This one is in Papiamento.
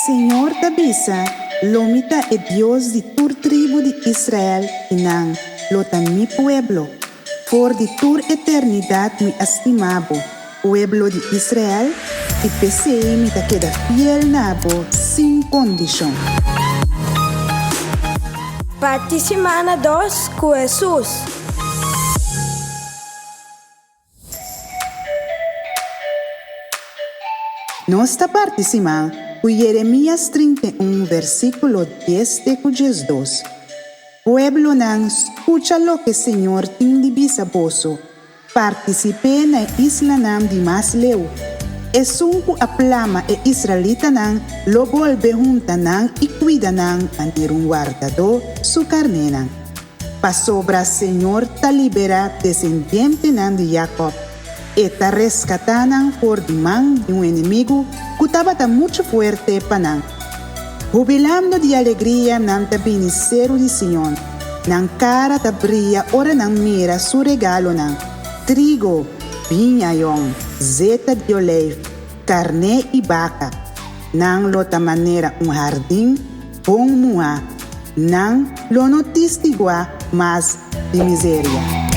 Señor ta bisa, Lo mi ta e Dios di tur tribu di Israel i nan lo ta mi pueblo. For di tur eternidat mi a stima bo, pueblo di Israel, i p'esei mi ta keda fiel na bo sin kondishon. Parti simana dos ku Hesus. Nos ta parti siman ku Jeremias 31 versíkulo dies te ku 12. Pueblonan, skucha loke Señor tin di bisa boso, Partisip'é na e islanan di mas leu. Esun ku a plama e israelitanan lo bolbe hunta nan i kuida nan manera un wardadó su karnénan. Pasobra Señor ta liberá desendientenan di Jakòb, E ta reskatá nan for di man di un enemigu ku tabata muchu fuerte pa nan. Hubilando di alegria nan ta bini seru di Sion, nan kara ta bria ora nan mira su regalonan, trigo, biña yòn, zeta di olijf, karné i baka. Nan lo ta manera un hardin bon muhá, nan lo no tistiguá mas di miseria.